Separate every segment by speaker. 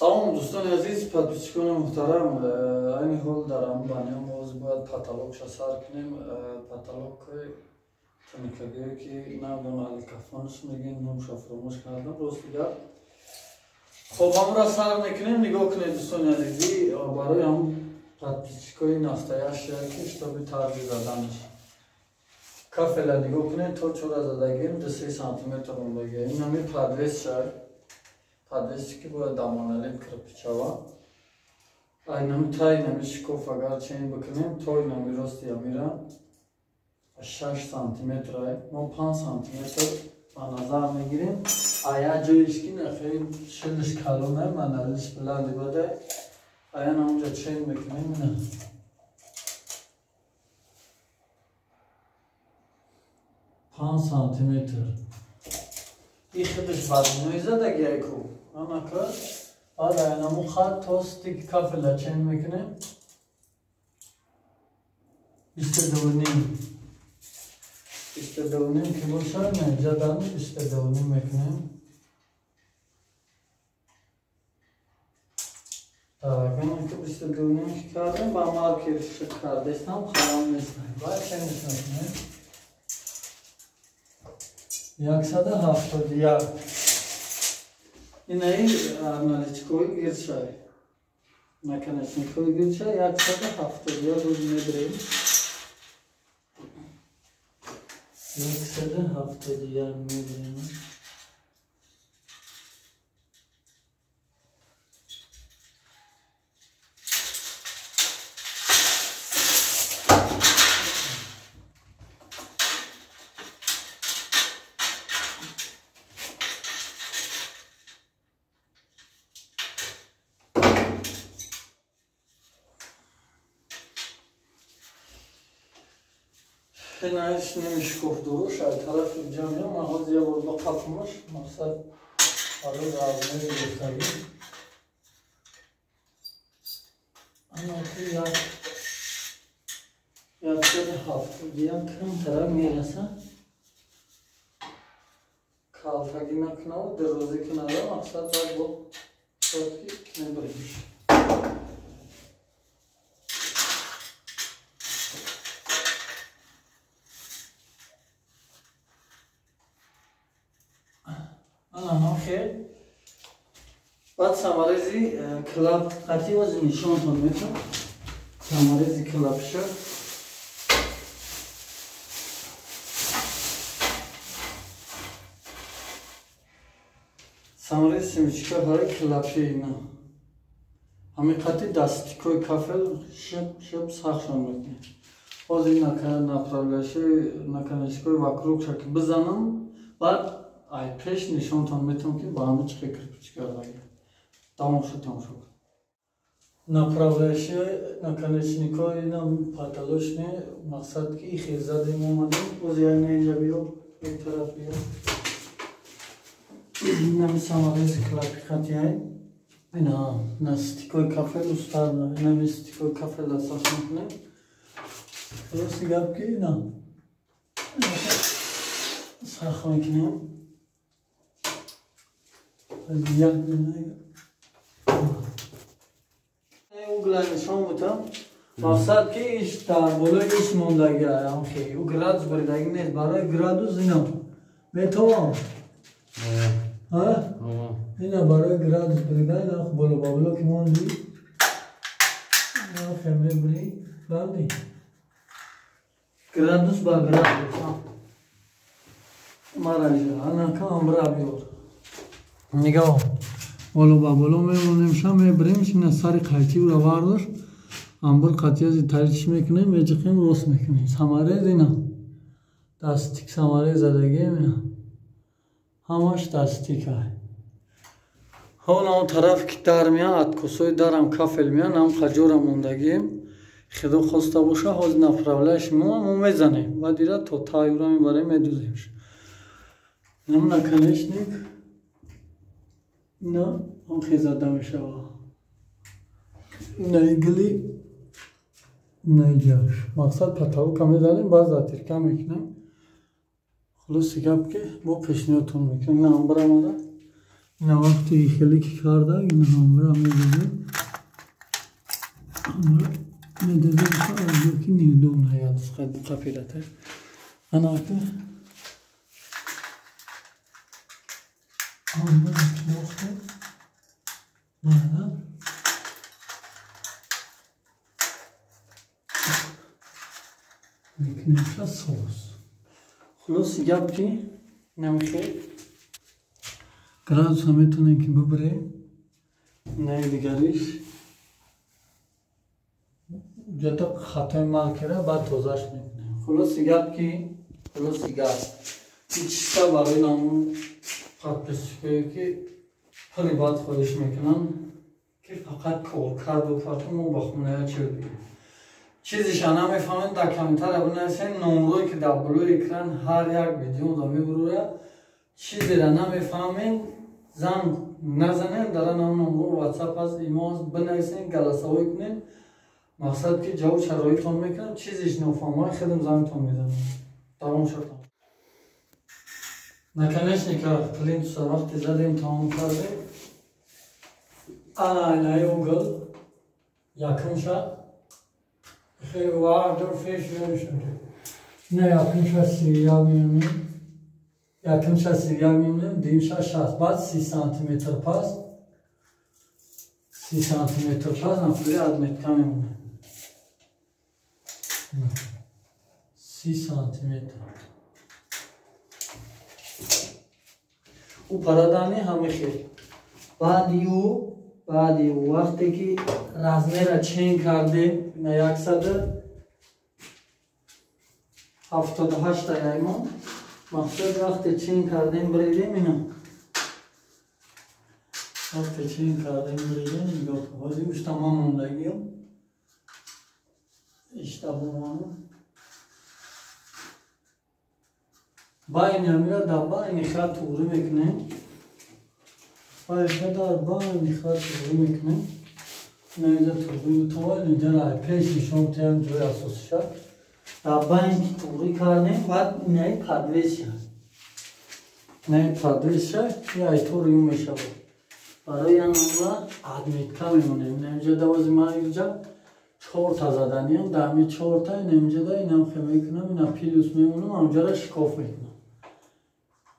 Speaker 1: Салом, дӯстони азиз, подписчикони муҳтарам. Айни ҳол дар ҳамн баниём боз бояд потолокша сар кунем. Потолоки тунукагие ки намедонам, аликафонш мегӯем, номша фуромӯш кардам, рости гап. Хоб, ҳамра сар мекунем. Нигоҳ кунед, дӯстони азизӣ, барои ҳам подписчикои настоящая, ки чтобы тарзи заданаш. Кафела нигоҳ кунед, то чора задагим, 2-3 сантиметр мондагӣ. Ин ҳами подвесша, подвеси ки бояд дамоналит кирпичава. Айнами тай нами шикоф агар чен бикунем, то инами рости амира 6 сантиметр, мо 5 сантиметр ба назар мегирем. А як ҷоиш ки нахе шилиш калона, маналиш биланди бадай, аян онҷа чен мекунем, ина 5 сантиметр. И худаш вазинои задагиайку анака. Баъд айнаму хат то стик кафела чен мекунем, 22,5, 22,5 ки боша, неҷадан 22,5 мекунем. Так, ки 22,5 ки кардем, ба маркер шид кардестам, харам нестам. Баъд чениш мекунем 171. Инаи наличкои гиршай, наконечникҳои гиршай 171 рӯз медирем, 171 медирем. Инаиш немишкоф дуруш ай тарафи ҷамъя. Ман ҳозир як бор ба қафмаш, мақсад барои размери гуфтагӣ. Анаки 171 камтарак мераса, калтагӣ накунаву дарозӣ кунада, мақсад баъд бо ки мебаримш. Хел баъд саморези клап қатъи ози нишонтон метам, саморези клапша. Саморези семечка ҳои клапши ина ҳамин қатъи дастикои кафел шиб шиб сахшон мекунем. Ҳозир направляющий наконечникои вокругша ки бизанам, баъд ай пеш нишонтон метавон, ки ба ҳама чӣ хел кирпич кардагӣ. Тамом шуд, тамошо кун. Направляющий наконечникҳои ина потолочный, мақсад ки ихел задем, омадем. Боз як инҷа биё, як тараф биё. Инами саморези клапи хатиай, ина на стикои кафел устар, инами стикои кафел сах мекунем. Рости гап ки ина сах мекунем. Як угла нишон бутам, мақсад ки иш дар болои иш мондаги, ӯ градус буридагӣ нест. Барои градус ина метавон, ина барои градус бурида, ина боло ба боло ки монди, мебурӣ, фаҳмдӣ? Градус ба градус маража анака амра биёр. Нигоҳ, боло ба боло мемонем, ша мебирем, ина сари қайчи ӯра вардошт, амбур қатиязи таричиш мекунем, меҷиқем, рост мекунем. Саморез ина дастик, саморез задагием, ина ҳамаш дастика. Ҳол он тараф ки дар меян, откосои дарам кафел меян, ҳам қаҷора мондагием. Худо хоста боша, ҳозир направляющий мо мезанем, баъд ира то тайюра мебарем, медуземш. Нам наконечник ина ҳам хел зада мешавад, инаи гили, инаи ҷаш. Мақсад потолока мезанем, баъд затирка мекунем. Хулоси гап ки бо пешниҳодтон мекунем. Ина амбарамада Ина вақте хеле ки карда, ина ҳамра медида. Ҳамра медида, ки неудобно я қапирата. Анака ҳамра дохта. Баъдан мекунемша соз. Хулоси гап ки намехел градуса метавонем ки бибирем, наи дигариш ҷата хатои маркера баъд тозаш мекунем. Хулоси гап ки хулоси гап чиста барои намун подписчикое ки пули бад хоҳиш мекунам ки фақат коркард бупарту мо ба хоная чил бигирем. Чизиша намефаҳмед, дар комментария бинависед. Номрое ки дар болои экран ҳар як видеода мебурӯяд, чизеро намефаҳмед, занг назанед, дар ан номро WhatsApp аст, имо аст, бинависед, голосовой кунед. Мақсад ки ҷавоб шароитон мекунам, чизиш нофаҳмои худам зангтон мезанам. Давом шудам. Наконечника плинтуса вақте задем, тамом кардем. Ана инаи угол якумша ина якумша 31 мемонем, якумша 31 мемонем, дуюмша 60, баъд 30 сантиметр пас, 30 сантиметр пас нафури отметка мемонем. 30 сантиметр. У парадани ҳами хел. Баъди ӯ вақте ки размера чен кардем, ина 178 яймон, мақсад вақте чен кардем бридем, ина вақте чен кардем бридем, нигоҳ кун, ҳозир ушта ман мондагиам, ишта бумону байни ҳамира дар байни хат туғрӣ мекунем, дар байни хат туғрӣ мекунем. Инҷа туғрӣ бутавад, инҷа рай пеш нишон метиҳам ҷои асосиша. Дар байни ки туғрӣ кардем, баъд инаи подвесша, инаи подвесша айтор ю мешавад. Барои анра отметка мемонем. Инҷа давози ман инҷа чорта заданиям, дар ҳамин чорта инҷа да инам хе мекунам, ина плюс мемонам, ҳамҷара шикоф мекунам.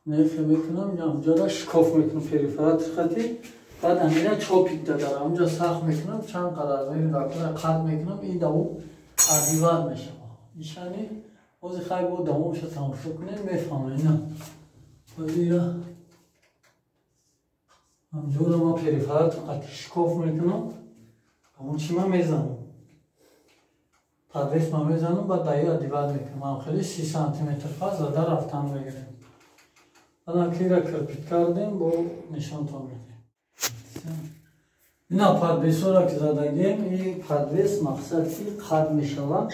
Speaker 1: Ина хе мекунам, ҳамҷара шикоф мекунам перифератор хати. Баъд ҳамина чопик дар ҳамҷа сахт мекунам, чанд қадар размери қат мекунам, ин давом адивар мешавад. Ишани ҳозир хай бо давомша тамошо кунем, мефаҳмем. Ина ҳозир ҳамҷоро ман перифератор қати шикоф мекунам, ҳамон чи ман мезанам, подвес ман мезанам, баъд даи одевать мекунам. Ҳам хеле 30 сантиметр пас зада рафтан мегирем. Ана кира кирпит кардем, бо нишонтон медиҳем. Ина подвесҳоро ки задагем, и подвес мақсад ки қад мешавад,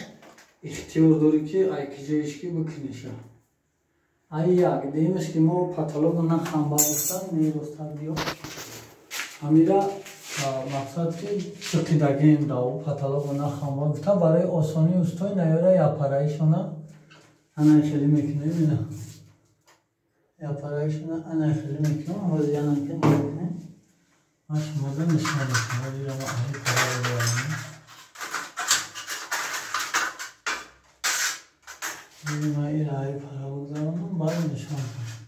Speaker 1: ихтиёр дорӣ ки ай киҷоиш ки бикуниша. Ай як дуюмаш ки мо потолокро на хамба гуфтан, не ростар биё. Ҳамира мақсад ки чиқидагем дав потолокро на хамба гуфта, барои осонии устои наёра япараишона ана хеле мекунем, ина япараишона ана хеле мекунем. Ҳозир ана ки мекунем, ман шумода нишон медиҳам. Ҳозир ма аҳи пара бибарам. Ман ира аҳи пара бигзаронам, баъд нишон медиҳам.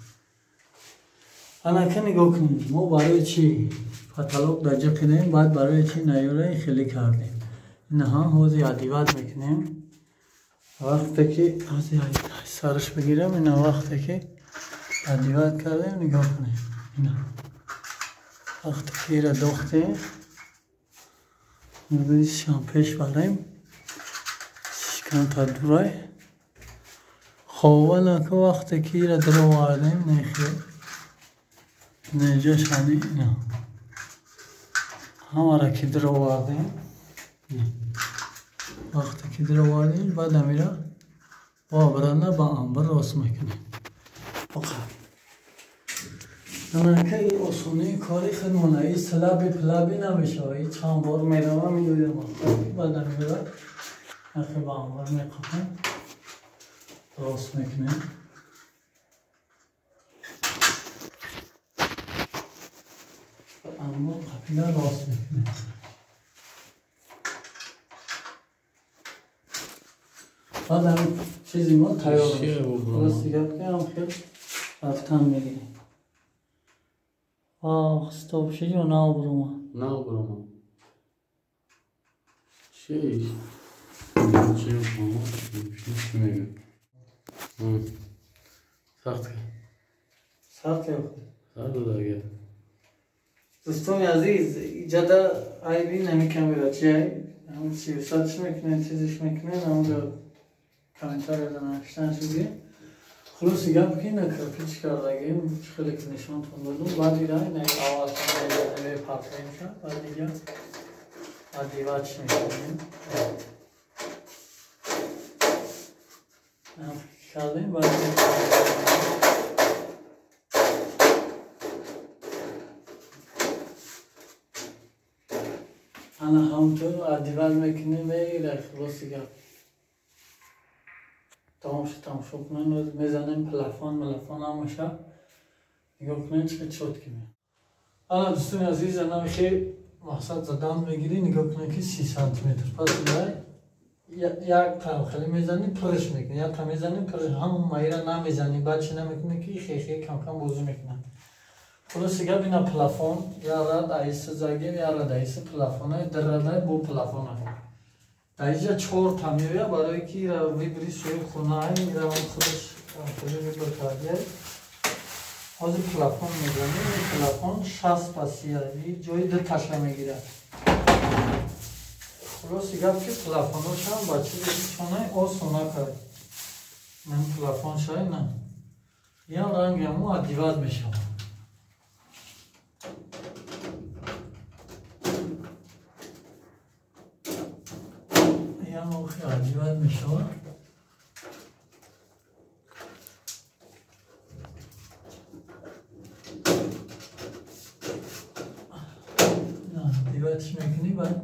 Speaker 1: Ана ки нигоҳ кунед, мо барои чӣ потолок дар ҷиқидем, баъд барои чӣ наёраи хеле кардем. Инаҳа ҳозир одевать мекунем. Вақте ки ҳозир сараш бигирам, ина вақте ки одевать кардем, нигоҳ кунед. Ина вақте ки ира дохтем, шам пеш барем, шиканта дурай. Хоб, ана ки вақте ки ира даровардем, нехел неҷашани ина ҳамаро ки даровардем, вақте ки даровардем, баъд амира бо обратно ба амбар рост мекунем. Анака и осонии кори худмона, и слаби плаби намешавад, и чанд бор меравам, меоям, баъд амира нахе ба амбар меқапем, рост мекунем. Аммо қапида рост мекунем. Баъд ҳам чизи мо тайёр мешавад. Хулоси гап ки ҳам хел рафтан мегирем. Ох, стоп шид ё нав бурума?
Speaker 2: Нав бурума. Шиш. Чӣ мегӯ? Сахт.
Speaker 1: Сахт ё?
Speaker 2: Сахт дага.
Speaker 1: Дӯстони азиз, иҷода айби нами камера чи ай? Ҳам сиёсатш мекунем, чизиш мекунем, ҳамҷо комментарияда навиштан шуди. Хулоси гап ки ина кирпич кардагим, чӣ хеле ки нишонтон додум, баъд ира ина аввал партоимша, баъд дига одевать мекунем. Кардем, баъд ана ҳамтур одевать мекунем, меира. Хулоси гап тамошо кунем, мезанем плафон, мелафон ҳамаша нигоҳ кунем чӣ чётки меяд. Ана дӯстони азиз, ана михе мақсад задан мегирӣ, нигоҳ кунем ки 30 сантиметр пас дай як қам хеле мезанӣ, пурш мекунӣ, як қам мезанӣ, пурш ҳам маира намезанӣ, баъд чӣ намекунӣ ки хехе кам-кам бозӣ мекунад. Хулоси гап ина плафон, я рад аиса загем, я рад аиса плафона, даррадай бо плафона. Дар инҷа чорта меояд, барое ки ира выбори соҳиби хонаи, ира худаш хеле выбор кардия. Ҳозир плафон мезанем, плафон 60 ба 30, ҷои ду таша мегирад. Хулоси гап ки плафоношам ба чизе чонаи осона кард. Ман плафон шай на. Ям ранги ҳамо одевать мешавад. Ям охи одевать мешавад. Одевать мекунӣ, баъд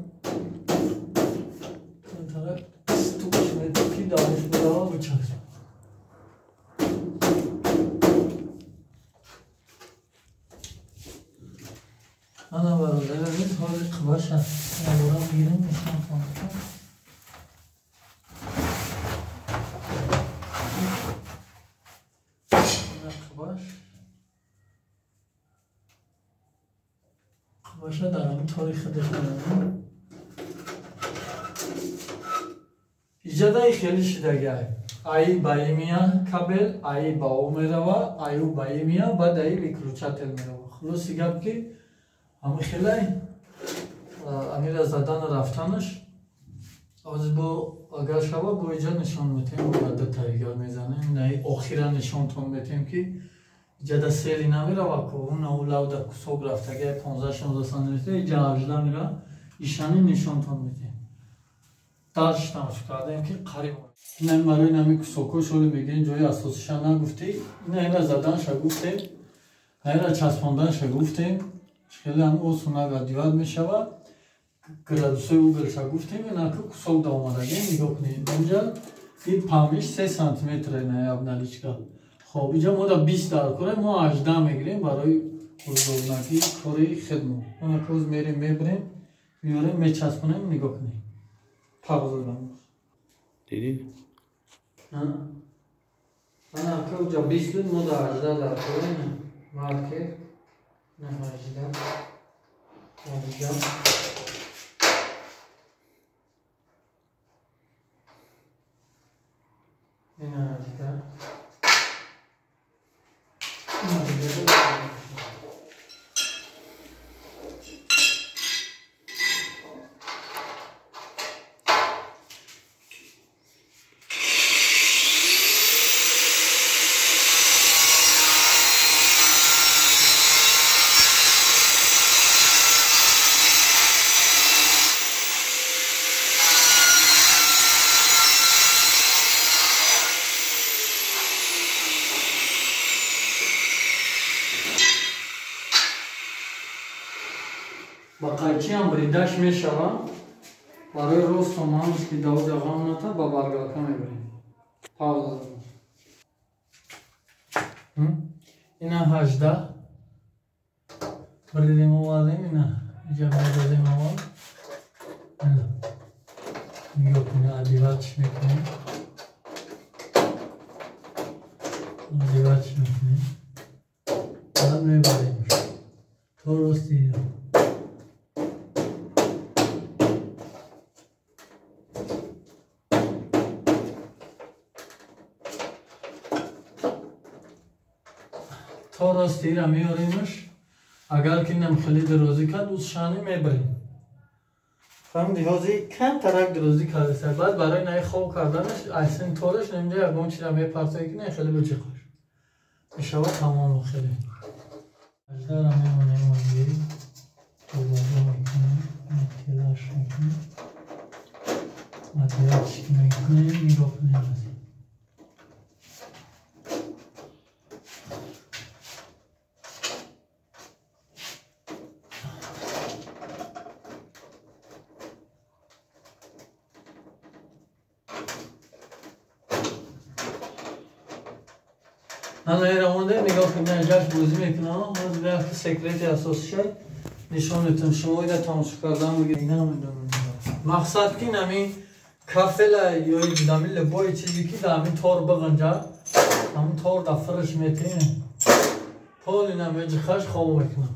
Speaker 1: стукш метуки, давош бидава бичасп. Ана бародар азиз, ҳозир қибаша ябора мегирем, нишонтон медиҳам. Ана қибаш. Қибаша дар ҳамин тори худаш мезанем. Иҷодаи хеле шидагиай. Аи ба и мия кабел, аи ба о мерава, аю ба и мия, баъд аи выключатель мерава. Хулоси гап ки ҳамин хелай амира задану рафтанаш ҳозир бо агар шава бо иҷа нишон метем, бо ду тарига мезанем, наи охира нишонтон метем ки иҷада сери намерава, ку уна у лавда кусок рафтагиай 15-16 сантиметр, иҷа 18 мера, ишани нишонтон метем. Дарш тамошо кардем ки қариб ина барои нами кусокҳо шоли мегирем, ҷои асосиша нагуфтем, ина ина заданша гуфтем, ина часпонданша гуфтем, хеле ҳам осонак одевать мешавад. Градусои уголша гуфтем, ина ки кусок да омадагем, нигоҳ кунед. Инҷа ин памиш 3 сантиметр ина обналичка. Хоб, инҷа мо да 20 дар кора, мо 18 мегирем барои узобнакии кори хидмат. Ина ки ҳоз мерем, мебирем, меорем, мечаспонем, нигоҳ кунед. Пауза дам.
Speaker 2: Дидӣ?
Speaker 1: Ана ки уҷа 20 буд, мо да 18 дар кора, ина маркер на 18. 18. Ина 18. Ина 18. Ба қайчиам бридаш мешавад. Барои рост омаданаш ки давоҷа ғам ната, ба баргалка мебарем. Пауза. Ина 18. Бридем овардем ина иҷа медозем аввал. Нигоҳ кунед, одевать мекунем. Одевать мекунем. Баъд мебарем. То рости ина. То рости ира меоримаш. Агар ки нам хеле дарозӣ кард, узшани мебарем. Фаҳмидӣ? Ҳозир камтарак дарозӣ кардааст. Баъд барои наи хоб карданаш айсин тораш инҷа ягон чиза мепартое ки не хеле биҷиқаш. Мешавад тамом хеле. Аждара мемонем онги. Тобаро мекунем, телаш мекунем. Материалш мекунем, нигоҳ кунем аз ин. Ана эра монде нигоҳ кунед, инҷаш бозӣ мекунам. Ҳозир як секрети асосиша нишон метам. Шумо ида тамошо кардан бигиред. Намедонам. Мақсад ки нами кафела ё дами либои чизе ки дар ҳамин тор биғинҷад, ҳамин тор дар фириш метиҳем. Пол ина меҷихаш хоб мекунам.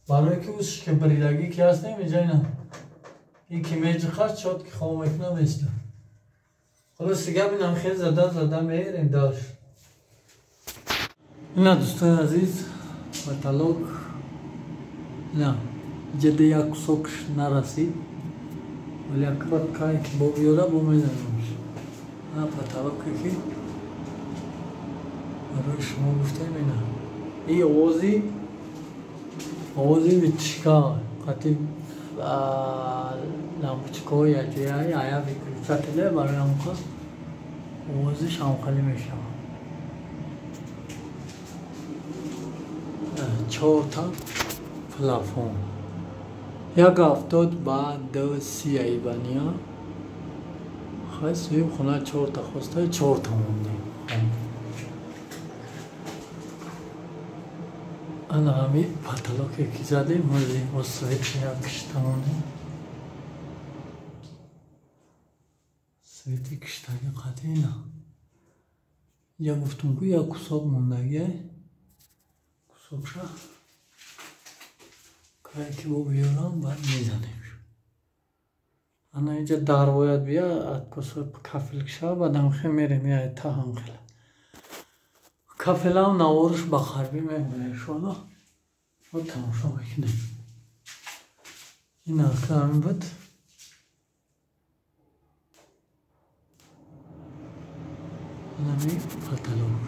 Speaker 1: Барое ки усш ки бридагӣ ки ҳастем инҷа ина. Ин ки меҷихаш чот ки хоб мекунам места. Холос гап инам хел зада зада меерем дальше. Ина дӯстони азиз, потолок ина ҷеде як кусокш нарасид, вале акбар кай ки бо биёра бо мезанамш. Ана потолоке ки барои шумо гуфтем ина. И овози витишка қати лампочкаҳои аҷояи ая выключателе барои ҳамқас овозиш ҳамхелӣ мешавад. Чорта плафон. 1.70 ба 2.30 айбания. Хай соҳиб хона чорта хоста, чорта мондем. Ана ҳами потолоке ки задем, ҳозир мо свет як кишта мондем. Свети киштаги қати ина. Инҷа гуфтум ку як кусок мондагиай. Кусокша кай ки бо биёрам баъд мезанем. Ана инҷа дар бояд бия, кусок кафел кишава, баъд ҳамхел мерем я та ҳамхел. Кафелам наворш ба қарбӣ мемонем иншоалло. Мо тамошо мекунем. Ин ака ҳамин буд. Инами потолок.